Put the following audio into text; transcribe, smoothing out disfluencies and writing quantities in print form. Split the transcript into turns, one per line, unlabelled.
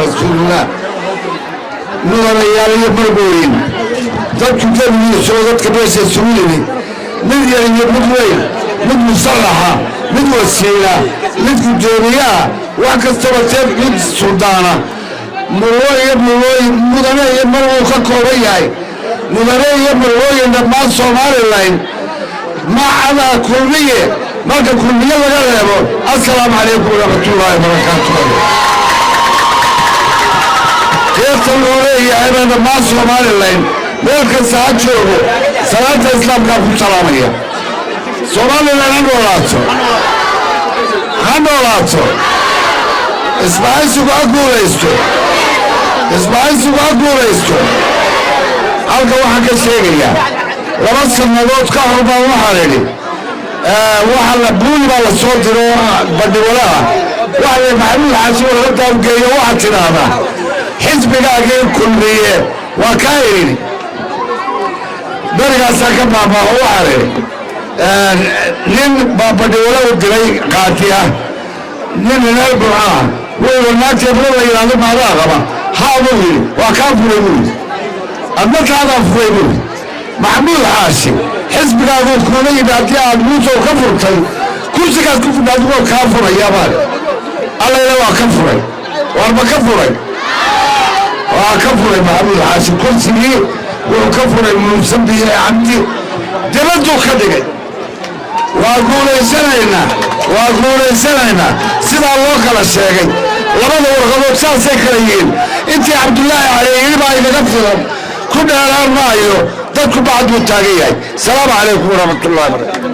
Rasuulillah. Mudanayaal iyo margooyin, dadku gebigiisoo dadka meesha isugu yimi, mid yar iyo mid weyn, mid musalaxa, mid wasiila, mid guddoomiyaha, wax kastaba tee, mid suldaana, murwo iyo murwooyin, mudane iyo marwuu ka kooban yahay, mudane iyo marwooyin, dhammaan Somaliland macada Kulmiye, marka Kulmiye laga reebo, assalaamu calaykum waraxmatullaahi wabarakaatu. Keerta loo leeyahayba dhammaan Somaliland meel kasta ha joogo, salaanta Islaamkaa ku salaamaya. Somaliland ha noolaato, ha noolaato. Isbahaysigu ha guulaysto, isbahaysigu ha guulaysto. Halka waxaan ka sheegayaa, 2 sannadood ka hor baan waxaan idhi, waxa la buuli baa la soo diro badhiwalaha, waxa la Maxamuud Xaashi warla daawgeeyo, waxaad tidhaahdaa xisbigaagii Kulmiye waa kaa idhi. Berigaasaa ka maamaaho. Waxaan idhi, nin baa badhiwala u diray qaati ah, nin reer Burca ah. Wuxuu naagta heblo la yidhahdo maadaa qaba? Haa, buu yidhi. Waa kaa furay, buu yidhi. Adna kaadaa furay, buu yidhi. Maxamuud Xaashi, xisbigaaguu kuula yimi, haddii aad Muusow ka furtay kursigaas ku fudha, adigoo kaa furaya baan allayna waa ka furay. Waarma ka furay? Waa ka furay Maxamuud Xaashi kursigii. Wuxuu ka furay Muuse Biixi Cabdi, dibadduu ka dhigay. Waa guulaysanaynaa, waa guulaysanaynaa. Sidaa loo kala sheegay labada warqadood saasay kala yihiin. Intii Cabdullaahi Cali yidhi baa igaga filan, ku dheeraan maayo. Dadku bacad buu taagan yahay. Salaamu calaykum waraxmatullahi barakatu.